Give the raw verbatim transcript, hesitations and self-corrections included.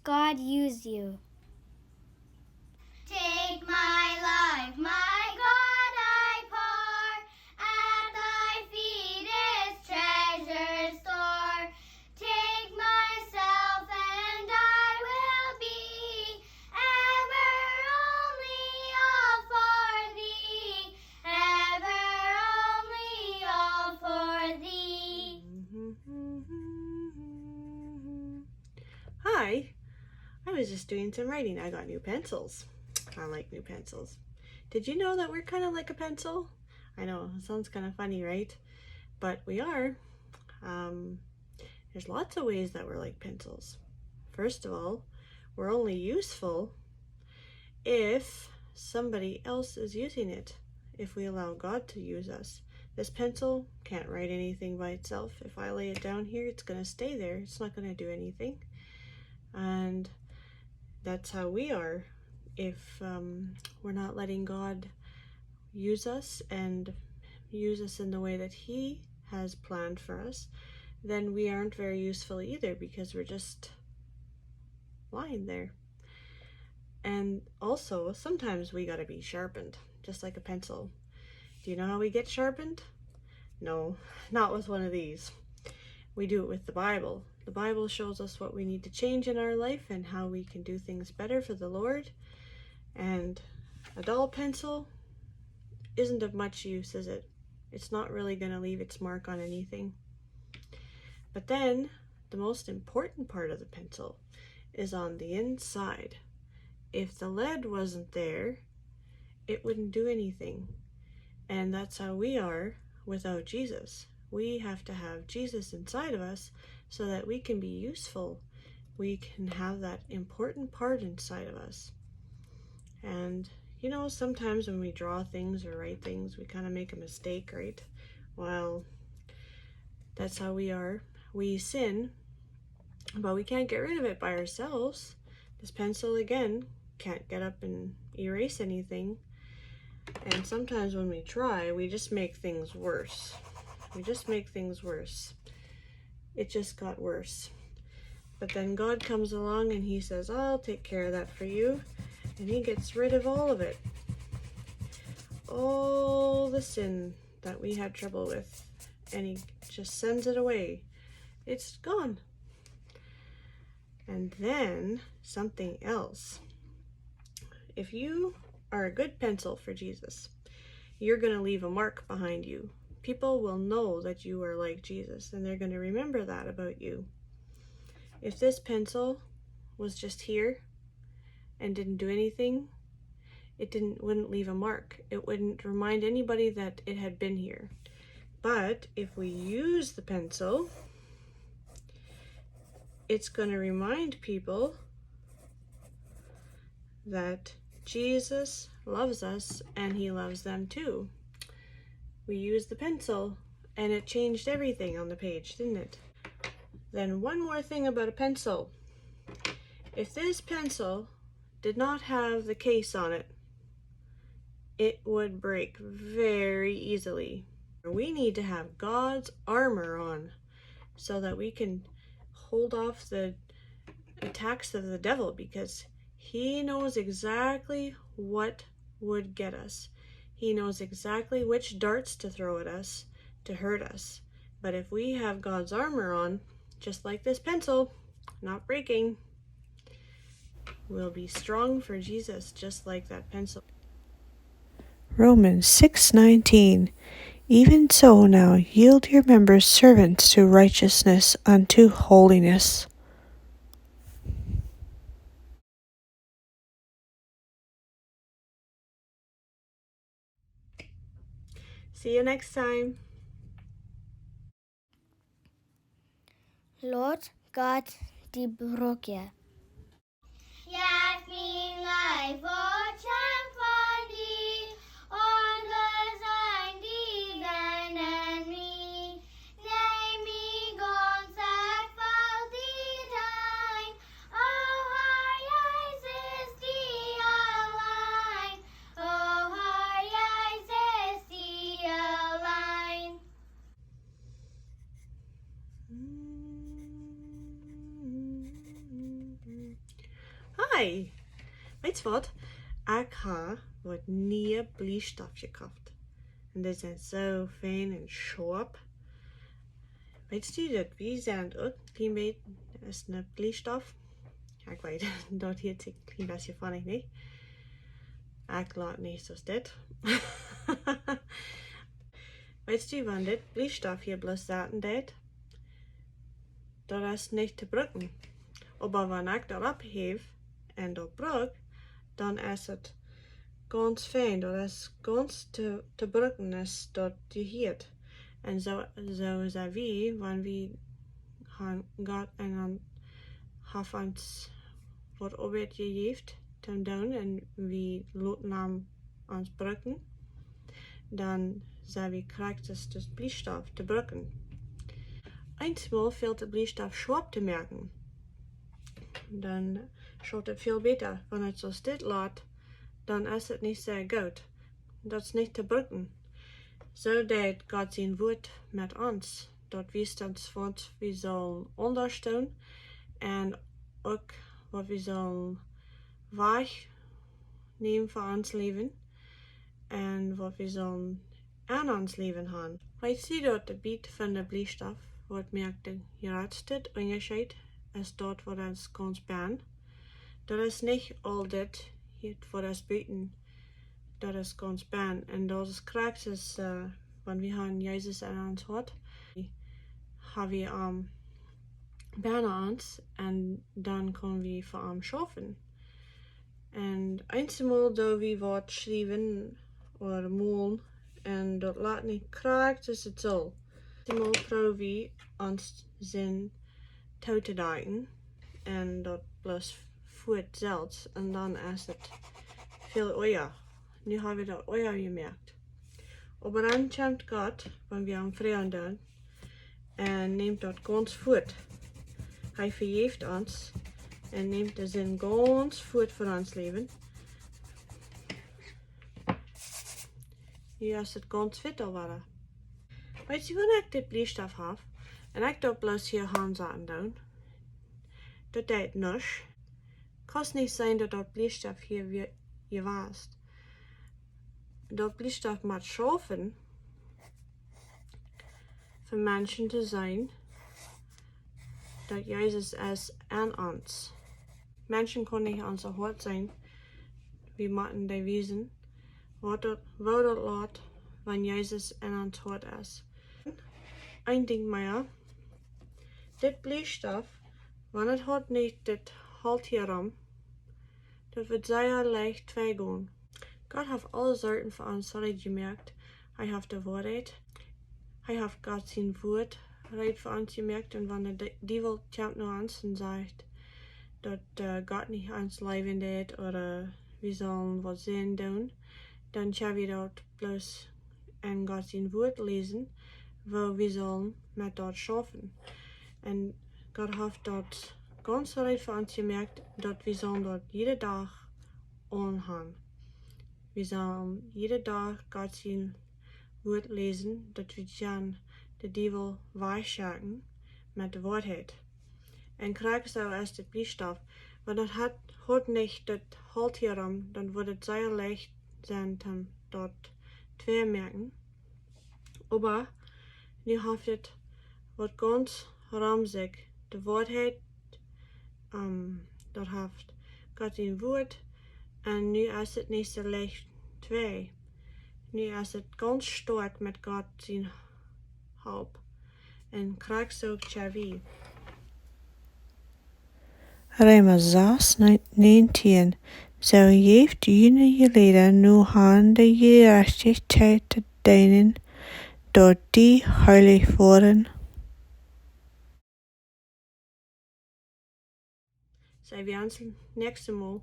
God use you. Take my life, my God, I pour at thy feet, its treasure store. Take myself and I will be ever only all for thee, ever only all for thee. Hi. I was just doing some writing. I got new pencils. I like new pencils. Did you know that we're kind of like a pencil? I know, it sounds kind of funny, right? But we are. Um, there's lots of ways that we're like pencils. First of all, we're only useful if somebody else is using it, if we allow God to use us. This pencil can't write anything by itself. If I lay it down here, it's going to stay there. It's not going to do anything. And that's how we are. If um, we're not letting God use us and use us in the way that He has planned for us, then we aren't very useful either, because we're just lying there. And also, sometimes we gotta be sharpened, just like a pencil. Do you know how we get sharpened? No, not with one of these. We do it with the Bible. The Bible shows us what we need to change in our life and how we can do things better for the Lord. And a dull pencil isn't of much use, is it? It's not really gonna leave its mark on anything. But then, the most important part of the pencil is on the inside. If the lead wasn't there, it wouldn't do anything. And that's how we are without Jesus. We have to have Jesus inside of us so that we can be useful. We can have that important part inside of us. And, you know, sometimes when we draw things or write things, we kind of make a mistake, right? Well, that's how we are. We sin, but we can't get rid of it by ourselves. This pencil, again, can't get up and erase anything. And sometimes when we try, we just make things worse. We just make things worse. It just got worse. But then God comes along and He says, "I'll take care of that for you." And He gets rid of all of it. All the sin that we had trouble with. And He just sends it away. It's gone. And then something else. If you are a good pencil for Jesus, you're going to leave a mark behind you. People will know that you are like Jesus, and they're going to remember that about you. If this pencil was just here and didn't do anything, it didn't, wouldn't leave a mark. It wouldn't remind anybody that it had been here. But if we use the pencil, it's going to remind people that Jesus loves us and He loves them too. We used the pencil and it changed everything on the page, didn't it? Then one more thing about a pencil. If this pencil did not have the case on it, it would break very easily. We need to have God's armor on so that we can hold off the attacks of the devil, because he knows exactly what would get us. He knows exactly which darts to throw at us to hurt us. But if we have God's armor on, just like this pencil, not breaking, we'll be strong for Jesus, just like that pencil. Romans six nineteen. Even so now yield your members servants to righteousness unto holiness. See you next time. Lot Gott die Brücke. Jeff mien Leew, waut kjemt von die, aundre sent die wendren mie. Nemm mie gaunz, ekj well die deenen. O Herr Jesus, die auleen. O Herr Jesus, die auleen. Hey, weetst waut? Ekj hab waut niee Bliestaft jekoft. Un dee sent soo fein un scharp. Weetst du daut wie sent uk kjlien bät aus een Bliestaft? Jo, ekj weet, daut hieet sikj kjlien bät funny, nä? Ekj lach nich soo aus dit. Weetst du, wan dit Bliestaft hia bloos sitten deit, daut es nich to brucken. Oba wan ekj daut ophäw un daut bruck, dan es et gaunz fein, daut es gaunz to, to brucken, es daut jehiat. Un soo, soo sent wie, wan wie han Gott un dan haft ons waut Oabeit jejäft to doonen un wie loten am ons brucken, dan sent wie krakjt soo aus daut Bliestaft to brucken. Eensmol fält de Bliestaft scharp to moaken. Dan schauft et väl bäta. Wan et soo stell lat, dan es et nich soo goot. Daut es nich to brucken. Soo deit Gott sien Wuat met ons. Daut wiest ons, waut wie sellen aundasch doonen un uk waut wie sellen wajchnämen fa ons Läwen un waut wie sellen aun ons Läwen han. Weetst du daut de Bät von de Bliestaft, waut moakt dän jratsten Unjascheet, es daut waut es gaunz bennen? Daut es nich aul dit hia waut es buten, daut es gaunz bennen. Un daut es krakjt soo aus, äh, wan wie han Jesus en ons Hoat, ha wie am bennen ons un dan kjenn wie fa am schaufen. Un eensmol doo wie waut schriewen ooda molen un daut lat nich krakjt soo aus et saul. Eensmol proow wie ons Sind too to deien un daut bloos fuat selfst un dan es et väl oaja. Nu ha wie daut oaja jemoakt. Oba dan kjemt Gott, wan wie am froagen doonen, un nemt daut gaunz fuat. Hee vejeft ons un nemt de Sind gaunz fuat von ons Läwen. Nu es et gaunz wieda wada. Weetst du, wan ekj dit Bliestaft hab un ekj daut bloos hia han sitten doo, daut deit nuscht. Kaust nich seenen daut daut Bliestaft hia wia-, hia wia. Daut Bliestaft mott schaufen, fa Menschen to seenen, daut Jesus es en ons. Menschen kjennen nich ons Hoat seenen. Wie motten dee wiesen, waut daut, woo daut lat, wan Jesus en ons Hoat es. Een Dinkj mea. Dit Bliestaft, wan et haft nich dit Holt hia rom, daut woat sea leicht twei gonen. Gott haft aule Sachen fa ons reed jemoakt. Hee haft de Woarheit. Hee haft Gott sien Wuat reed fa ons jemoakt. Un wan de Di-, Diewel kjemt no ons un sajcht daut, äh, Gott nich ons leewen deit ooda wie sellen waut Sind doonen, dan kjenn wie daut bloos en Gott sien Wuat läsen, woo wie sellen met daut schaufen. Un Gott haft daut gaunz reed fa ons jemoakt, daut wie sellen daut jieda Dach aunhan. Wie sellen jieda Dach Gott sien Wuat läsen, daut wie kjennen de Diewel wajchschaken met de Woarheit. Un krakjt soo es dit Bliestaft. Wan daut haft, haft nich daut Holt hia rom, dan woat et sea leicht sennen, daut twei moaken. Oba nu haft et waut gaunz rom sikj, de Woarheit, ähm, daut haft Gott sien Wuat. Un nu es et nich soo leicht twei. Nu es et gaunz stoakj met Gott sien Help. Un krakjt soo kjenn wie. Reema sas, näajentieen. Soo jeft june Jelieda nu aun de Jerajchtichkjeit to deenen, daut dee heilich woaren. Seenen wie ons näakjstet Mol.